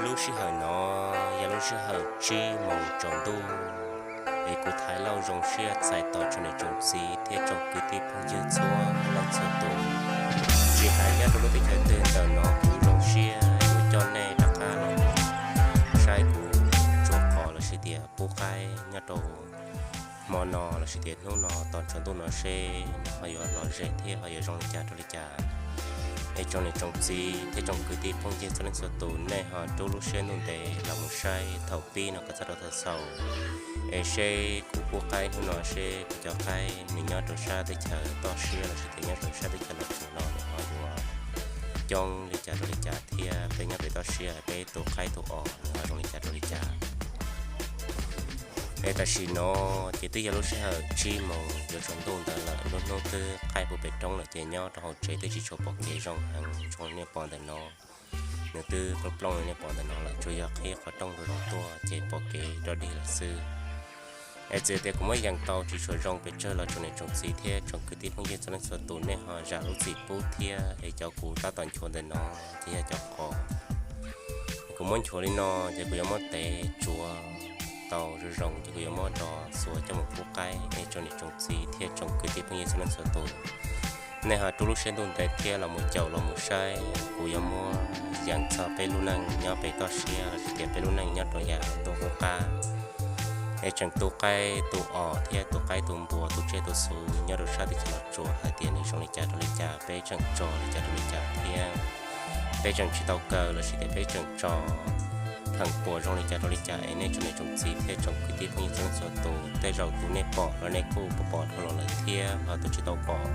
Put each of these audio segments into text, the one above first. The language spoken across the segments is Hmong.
Lub sij hawm no yog lub sij hawm tsib moos tsaus ntuj, es kuv Thaiv Lauj zoo siab txais tos tsoom niam tsoom txiv thiab tsoom kwv tij phooj ywg txhua leej txhua tus. Tsis hais nyob rau lub teb chaws twg ntawm no kuv zoo siab yuav coj nej rov qab los saib kuv tsuav qos lossis tias pub qaib nyob rau hmo no lossis tias hnub no tos tsaus ntuj no seb nws ho yuav lom zem thiab ho yuav zoo li cas rau li cas. Es tsoom niam tsoom txiv thiab tsoom kwv tij phooj ywg txhua leej txhua tus, nej ho rub lub siab ntuj ntev los mus saib thaum pib no kom txog rau thaum xaus, es seb kuv pub qaib hnub no seb kuv cov qaib nws nyob rau sab teb chaws toj siab lossis tias nyob rau sab teb chaws los tsuas no nws ho yuav coob li cas rau li cas thiab peb nyob pem toj siab peb tu qaib tu os nws ho zoo li cas rau li cas. Es tam sim no ces twb yog lub sij hawm tsib moos yuav tsaus ntuj ntawd lawm, lub hnub twb qaij puag pem roob lawm ces nyob rau hauv tsev twb tsis tshua pom kev zoo heev zoo li nej pom ntawm no. Nws twb plooj plooj li nej pom ntawm no lawm, tsuas yog qhib qhov rooj rau zoov tuaj ces pom kev rov dig lawm xwb. Es txawm tias kuv muab yees tau tsis tshua zoo pes tsawg los tsoom niam tsoom txiv thiab tsoom kwv tij phooj ywg txhua leej txhua tus nej ho zam lub txim pub thiab. Es cov kuv tab tom nchuav ntawm no ces yog cov qos. Kuv muab nchuav li no ces kuv yuav muab tev tsuav tau zoo zoo ces kuv yuav muab do xuas coj mus pub qaib. Es tsoom niam tsoom txiv thiab tsoom kwv tij phooj ywg txhua leej txhua tus, nej ho rub lub siab ntuj ntev thiab los mus caum los mus saib, kuv yuav muab yees txog peb lub neej nyob pem toj siab lossis tias peb lub neej nyob rau yav ntuj qub qab, es tseem tu qaib tu os thiab tu qaib tu npua tu tsiaj tu txhu nyob rau sab teb chaws los tsuas hais tias nws zoo li cas rau li cas, peb tseem tso li cas rau li cas thiab peb tseem tsis tau kaw lossis tias peb tseem tso pheem puas zoo li cas rau li cas. Es nej tsoom niam tsoom txiv thiab tsoom kwv tij phooj ywg txhua leej txhua tus, tej zaum tus nej pom los nej kuj pom pom dhau los lawm thiab, ho tus tsis tau pom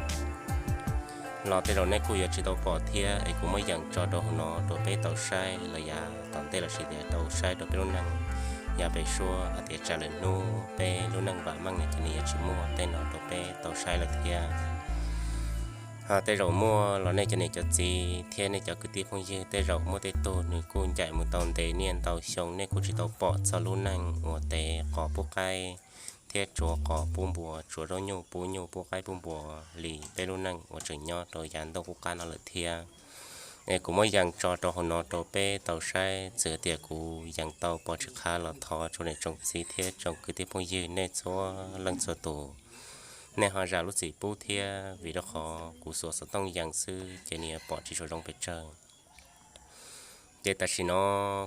los tej zaum nej kuj yuav tsis tau pom thiab. Es kuv muab yees tso rau hauv no rau peb tau saib los yav tom ntej lossis tias tau saib rau peb lub neej yav pem suab hais tias tsam lwm hnub peb lub neej vam meej no ces nws yuav tsis muaj tej no rau peb tau saib lawm thiab. Ho tej zaum muaj los nej cov niam cov txiv thiab nej cov kwv tij phooj ywg tej zaum muaj tej tug nws kuj ncaim mus tau ntev niaj ntau xyoo nej kuj tsis tau pom txog lub neej uas tev qos pub qaib thiab tsuav qos pub npua, tsuav zaub nyuj pub nyuj pub qaib pub npua li peb lub neej uas tseem nyob rau yav ntuj qub qab no lawm thiab. Es kuv muab yees tso rau hauv no rau peb tau saib, txawm tias kuv yees tau pov tsis qha los thov tsoom niam tsoom txiv thiab tsoom kwv tij phooj ywg nej txhua leej txhua tus, nej ho zam lub txim pub thiab, vim rau qhov kuv xuas xov tooj yees xwb ces nws yuav pom tsis tshua zoo pes tsawg. Ces tam sim no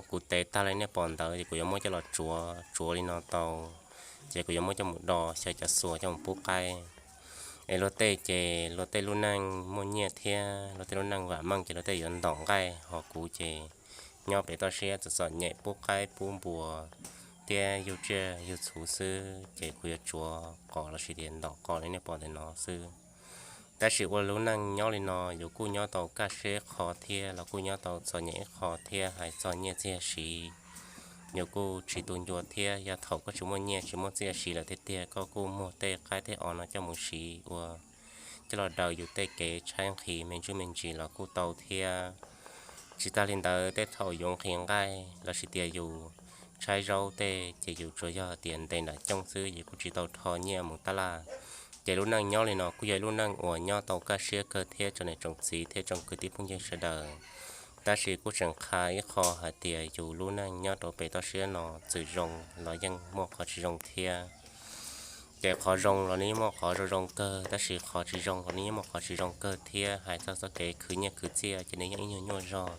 kuv tev tag li nej pom ntawd ces kuv yuav muab coj los tsuav, tsuav li no tau, ces kuv yuav muab coj mus do xyaw cov xuas coj mus pub qaib. Es luag tej ces luag tej lub neej muaj nyiaj thiab luag tej lub neej vam meej ces luag tej yuav ntom nqaij, ho kuv ces nyob pem toj siab txom txom nyem pub qaib pub npua thiab yug tsiaj yug txhu xwb, ces kuv yuav tsuav qos lossis tias ntom qos li nej pom ntawm no xwb. Tab sis ua lub neej nyob li no yus kuj nyob tau kaj siab ib qho thiab los kuj nyob tau txom nyem ib qho thiab, hais txog nyiaj txiag siv yus kuj tsis tu ncua thiab. Yog thaum koj tsis muaj nyiaj tsis muaj txiaj siv lawm tiag tiag koj kuj muag tej qaib tej os no coj mus siv ua coj los daws yus tej kev tshaib nqhis me ntsuj me ntsis los kuj tau thiab. Tsis tag li ntawd tej thaum yus nqhis nqaij lossis tias yus tshaib zaub tej ces yus tsuas yog tias ntes nram cooj xwb, yus kuj tsis tau rho nyiaj mus tab laj. Ces lub neej nyob li no kuj yog lub neej uas nyob tau kaj siab kawg thiab tsoom niam tsoom txiv thiab tsoom kwv tij phooj ywg sawv daws. Tab sis kuj tseem qha ib qho hais tias yus lub neej nyob rau pem toj siab no txawm zoo los yeej muaj qhov tsis zoo thiab. Ces qhov zoo los nws yeej muaj qhov zoo zoo kawg, tab sis qhov tsis zoo los nws yeej muaj qhov tsis zoo kawg thiab. Hais txog txoj kev khwv nyiaj khwv txiaj ces nws yeej ib nyuag nyuaj zog.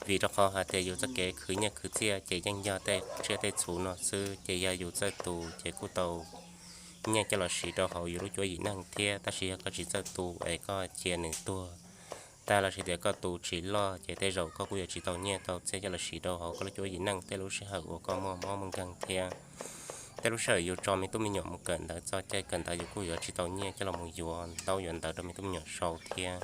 Vim rau qhov hais tias yus txoj kev khwv nyiaj khwv txiaj ces yeej yog tej tsiaj tej txhu no xwb, ces yog yus txawj tu ces kuj tau nyiaj coj los siv rau hauv yus lub cuab yim neej thiab. Tab sis yog koj tsis txawj tu es koj cia nws tuag tag lossis tias koj tu tsis loj ces tej zaum koj kuj yuav tsis tau nyiaj tau txiaj coj los siv rau hauv koj lub cuab yim neej tej lub sij hawm uas koj muaj mob muaj nkeeg thiab. Tej lub sij hawm yus tso me tub me nyuam mus kawm ntawv txog caij kawm ntawv yus kuj yuav tsis tau nyiaj coj los mus yuav ntaub yuav ntawv rau me tub me nyuam sau thiab.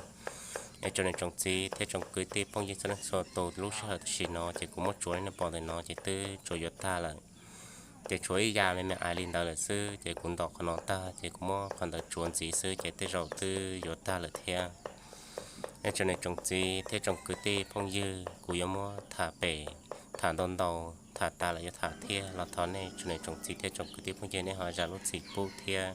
Es tsoom niam tsoom txiv thiab tsoom kwv tij phooj ywg txhua leej txhua tus, lub sij hawm tam sim no ces kuv muab tsuav li nej pom ntawm no ces twb tsuav yuav tag lawm. Ces tshuav ib yam me me ais li ntawd lawm xwb, ces kuv ntom qhov no tag ces kuv muab qhov ntawd tsuav ntxiv xwb ces tej zaum twb yuav tag lawm thiab. Es tsoom niam tsoom txiv thiab tsoom kwv tij phooj ywg, kuv yuav muab tham pem, tham ntau ntau, tham tas lawm yuav tham thiab los thov nej tsoom niam tsoom txiv thiab tsoom kwv tij phooj ywg nej ho zam lub txim pub thiab.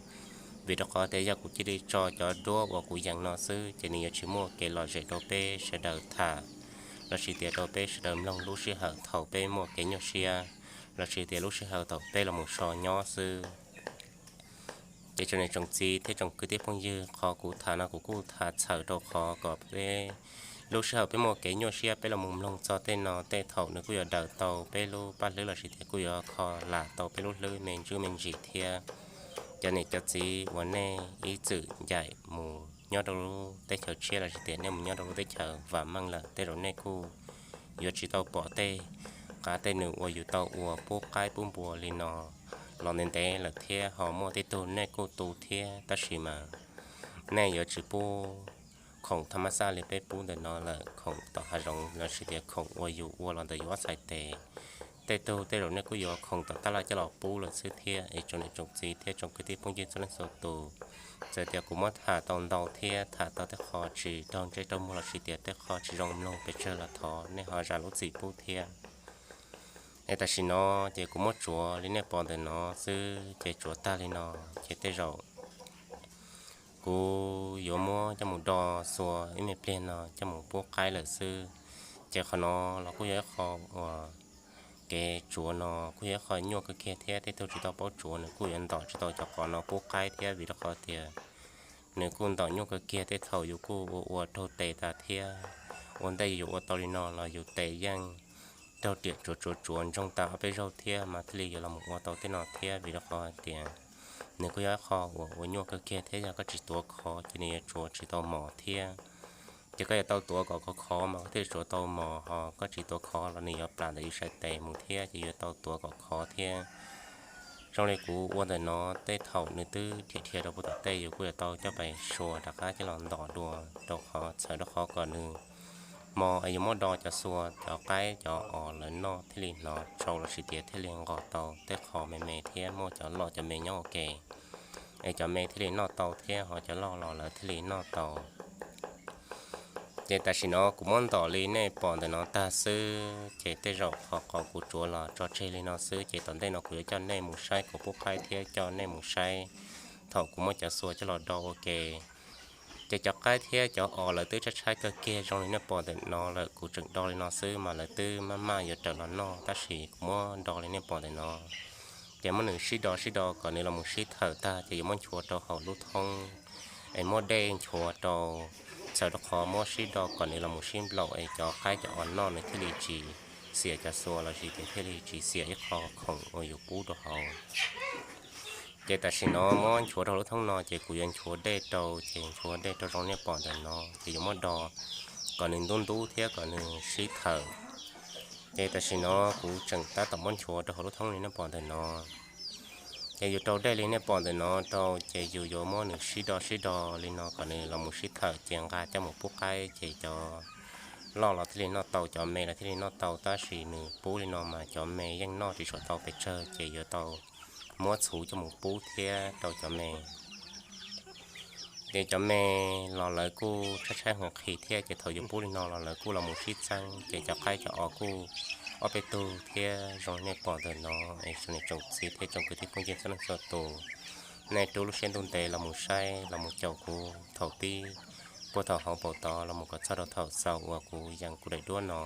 Vim rau qhov tias yog kuv cia li tso cov duab uas kuv yees no xwb ces nws yuav tsis muaj kev lom zem rau peb sawv daws tham lossis tias rau peb sawv daws mloog lub sij hawm thaum peb muaj kev nyuaj siab, lossis tias lub sij hawm thaum peb los mus so nyob xwb. Ces tsoom niam tsoom txiv thiab tsoom kwv tij phooj ywg, qhov kuv tham no kuv kuj tham txhawm rau qhov kom peb lub sij hawm peb muaj kev nyuaj siab peb los mus mloog txog tej no tej thaum nws kuj yuav daws tau peb lub paj hlwb lossis tias kuj yuav kho lam tau peb lub hlwb me ntsuj me ntsis thiab. Cov niam cov txiv uas nej ib txwm ncaim mus nyob rau lub teb chaws tshiab lossis tias nej mus nyob rau lub teb chaws vam meej lawm, tej zaum nej kuj yuav tsis tau pom tej qav tej nws uas yus tau ua pub qaib pub npua li no los ntev ntev lawm thiab. Ho muaj tej tug nej kuj tu thiab, tab sis mas nej yuav tsis pub khoom thaj mab xaj li peb pub ntawm no lawm, khoom tom hav zoov lossis tias khoom uas yus ua los ntawm yus ob txhais tes. Tej tug tej zaum nej kuj yuav khoom tom tab laj coj los pub lawm xwb thiab. Es tsoom niam tsoom txiv thiab tsoom kwv tij phooj ywg txhua leej txhua tus, txawm tias kuv muab tham tau ntau thiab tham tau tej qho tsis raug ntsej raug muag lossis tias tej qho tsis zoo mloog pes tsawg los thov nej ho zam lub txim pub thiab. Es tam sim no ces kuv muab tsuav li nej pom ntawm no xwb ces tsuav tag li no, ces tej zaum kuv yuav muab coj mus do xua ib me pliag no coj mus pub qaib lawm xwb. Ces qhov no los kuj yog ib qho uas kev tsuav no kuj yog ib qho nyuaj kawg kiag thiab, tej tug tsis tau paub tsuav nws kuj yuav ntom tsis tau cov qhov no pub qaib thiab, vim rau qhov tias nws kuj ntom nyuaj kawg kiag. Tej thaum yus kuj ua ua raug tes tas thiab, ua ntej yus yuav ua tau li no los yus tes yeej raug riam tsuav tsuav tsuav ntsoog tas ob peb zaug thiab mas thiaj li yuav los mus ua tau tej no thiab, vim rau qhov hais tias nws kuj yog ib qho uas ua nyuaj kawg kiag thiab. Yog koj tsis tuav khov ces nws yuav tsuav tsis tau mos thiab. Ces koj yuav tau tuav kom khov khov mas koj thiaj li tsuav tau mos, ho koj tsis tuav khov los nws yuav plam ntawm yus sab tes mus thiab, ces yuav tau tuav kom khov thiab. Zoo li kuv ua ntawm no, tej thaum nws twb dhia dhia rau puag tom tej, yus kuj yuav tau coj pais sua rov qab coj los ntom dua rau qhov txhawm rau qhov kom nws mos es yus muab do cov xua cov qaib cov os lawv noj thiaj li hnov tsau lossis tias thiaj li nqos tau tej qho me me thiab muaj cov loj cov me nyob ua ke, es cov me thiaj li noj tau thiab ho cov loj los lawv thiaj li noj tau. Ces tam sim no kuv muab ntom li nej pom ntawm no tag xwb, ces tej zaum qhov qhov kuv tsuav los tso tseg li no xwb, ces tom ntej no kuv yuav coj nej mus saib kuv pub qaib thiab coj nej mus saib thaum kuv muab cov xua coj los do ua ke. Ces cov qaib thiab cov os lawv twb tshaib tshaib kawg kiag zoo li nej pom ntawm no lawm, kuv tseem do li no xwb mas lawv twb maj maj yuav raws los noj, tab sis kuv muab do li nej pom ntawm no. Ces muab nws sib do sib do kom nws los mus sib thawm tag, ces yuav muab nchuav rau hauv lub thoob, es muab dej nchuav rau, txhawm rau qhov muab sib do kom nws los mus sib nplaum es cov qaib cov os noj nws thiaj li tsis xiam cov xua lossis tias thiaj li tsis xiam ib qho khoom uas yus pub rau hauv. Ces tam sim no muab nchuav rau lub thoob no, ces kuv yuav nchuav dej rau, ces nchuav dej rau zoo nej pom ntawm no, ces yuav muab do kom nws ntub ntub thiab kom nws sib thawm. Ces tam sim no kuv tseem tab tom muab nchuav rau hauv lub thoob li nej pom ntawm no. Ces yus rau dej li nej pom ntawm no rau, ces yus yuav muab nws sib do sib do li no kom nws los mus sib thawm, ces nqa coj mus pub qaib, ces cov loj los thiaj li noj tau, cov me los thiaj li noj tau, tab sis nws pub li no mas cov me yeej noj tsis tshua tau pes tsawg, ces yuav tau muab txhuv coj mus pub thiab rau cov me. Ces cov me los lawv kuj tshaib tshaib nqhis nqhis thiab, ces thaum yus pub li no los lawv kuj los mus sib txeeb, ces cov qaib cov os kuj ob peb tug thiab zoo li nej pom ntawm no. Es tsoom niam tsoom txiv thiab tsoom kwv tij phooj ywg txhua leej txhua tus, nej rub lub siab ntuj ntev los mus saib los mus caum kuv thaum pib puag thaum hauv paus tod los mus kom txog rau thaum xaus uas kuv yees kuv daim duab no.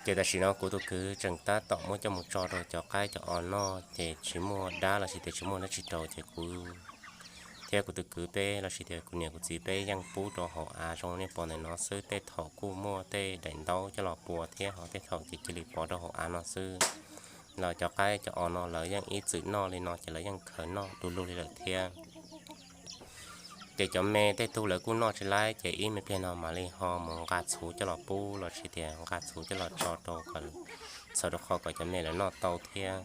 Ces tam sim no kuv tus kwv tseem tab tom muab coj mus tso rau cov qaib cov os noj, ces tsis muaj dab lossis tias tsis muaj dab tsi rau, ces kuv thiab kuv tus kwv peb lossis tias kuv niam kuv txiv peb yeej pub rau hauv av zoo li nej pom ntawm no xwb. Tej thaum kuj muaj tej daim ntaub coj los pua thiab, ho tej thaum ces cia li pov rau hauv av no xwb. Los cov qaib cov os no lawv yeej ib txwm noj li no, ces lawv yeej khaws noj du lug li lawm thiab. Ces cov me tej tug lawv kuj noj tsis laib, ces ib me pliag no mam li ho mus nqa txhuv coj los pub lossis tias nqa txhuv coj los tso rau kom txhawm rau qhov kom cov me lawv noj tau thiab.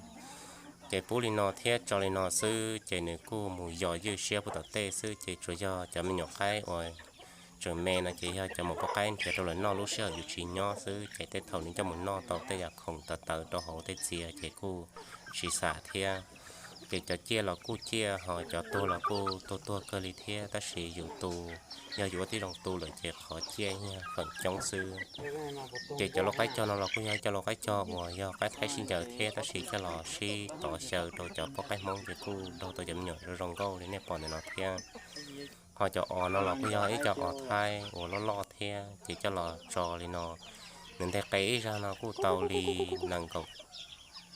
Ces pub li no thiab tso li no xwb, ces nws kuj mus yos ywj siab puag tom tej xwb. Ces tsuas yog cov me nyuam qaib uas tseem me no ces yog cov mus pub qaib nrhiav rau lawv noj lub sij hawm yus tsis nyob xwb, ces tej thaum nws coj mus noj tau tej yam khoom tawv tawv rau hauv tej txiag ces kuj tsis xam thiab. Ces cov ciaj los kuj ciaj, ho cov tuag los kuj tuag tuag kawg li thiab, tab sis yus tu, yog yus ua tib zoo tu lawm ces qhov ciaj yog feem coob xwb. Ces cov lau qaib cog no los kuj yog cov lau qaib cog uas yog qaib thaib sib ncaws thiab, tab sis coj los sib tov xyaw rau cov poj qaib Hmoob ces kuj daug tau cov me nyuam zoo zoo nkauj li nej pom ntawm no thiab. Ho cov os no los kuj yog ib co os thaib uas loj loj thiab, ces coj los tso li no, nws nteg qe ib zag no kuj tau li nees nkaum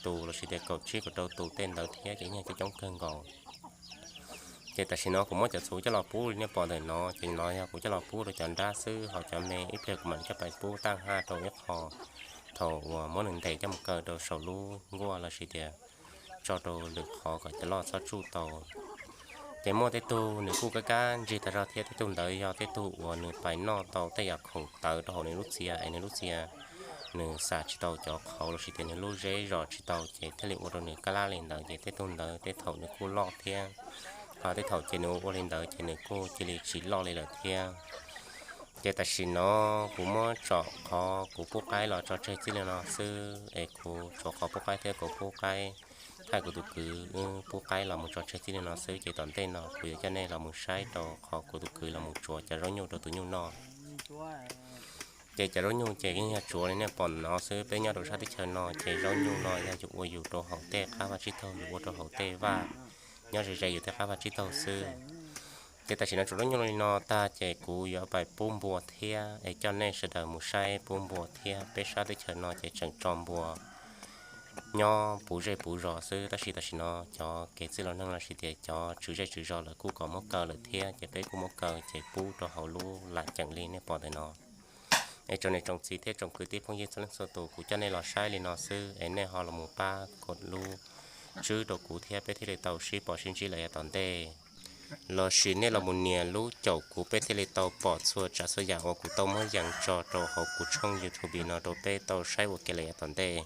tus lossis tias kaum tsib kaum rau tus tej ntawd thiab, ces yeej coob coob kawg nkaus. Ces tam sim no kuv muab cov txhuv coj los pub li nej pom ntawm no, ces no yog kuv coj los pub rau cov nrab xwb, ho cov me ib pliag kuv mam li coj pais pub taj haj rau ib qho thaum uas muab nws ntes coj mus kaw rau saum lub nkuaj lossis tias tso rau lwm qhov kom cov loj txhob tsuj tau. Ces muaj tej tug nws kuj kab kab ntsig tag zog thiab, tej tug ntawd yog tej tug uas nws pais noj tau tej yam khoom tawv rau hauv nws lub txias es nws lub txias nws xam tsis tau cov qhauv lossis tias nws lub zeb zom tsis tau, ces thiaj li ua rau nws kab lab li ntawd. Ces tej tug ntawd tej thaum nws kuj loj thiab, ho tej thaum ces nws ua li ntawd ces nws kuj cia li tsis loj li lawm thiab. Ces tam sim no kuv muab tsom qhov kuv pub qaib los tso tseg txij li no xwb, es kuv tsuav qhov pub qaib thiab kuv pub qaib, thaij kuv tus kwv wb pub qaib los mus tso tseg txij li no xwb. Ces tom ntej no kuv yuav coj nej los mus saib rau qhov kuv tus kwv los mus tsuav cov zaub nyuj rau tus nyuj noj. Ces cov zaub nyuj ces yeej yog tsuav li nej pom no xwb. Peb nyob rau sab teb chaws no ces zaub nyuj no yog yus ua yus rau hauv tej qab vaj tsib taug, yus ua rau hauv tej vaj nyob ze ze yus tej qab vaj tsib taug xwb. Ces tam sim no tsuav zaub nyuj li no tag ces kuv yuav pais pub npua thiab, es coj nej sawv daws mus saib pub npua thiab. Peb sab teb chaws no ces tseem tso npua nyob puv zej puv zos xwb, tab sis tam sim no cov kev txwj laus neeg lossis tias cov tswv zej tswv zos lawv kuj kom muab kaw lawm thiab, ces peb kuj muab kaw ces pub rau hauv lub lam ceem li nej pom ntawm no. Es tsoom niam tsoom txiv thiab tsoom kwv tij phooj ywg txhua leej txhua tus, kuv coj nej los saib li no xwb, es nej ho los mus pab kom lub tswb rau kuv thiab peb thiaj li tau sib pom sib ntsib lawm yav tom ntej. Lossis nej los mus nias lub caum kuv, peb thiaj li tau pom txhua tsav txhua yam uas kuv tau muab yees tso rau hauv kuv tshooj YouTube no rau peb tau saib ua ke lawm yav tom ntej.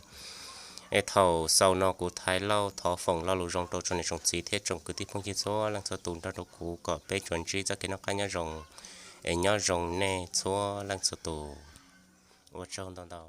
Es thaum xaus no kuv Thaiv Lauj thov foom lo lus zoo rau tsoom niam tsoom txiv thiab tsoom kwv tij phooj ywg txhua leej txhua tus nrog rau kuv kom peb tsuas ntsib txoj kev noj qab nyob zoo, es nyob zoo nej txhua leej txhua tus. Ua tsaug ntau ntau.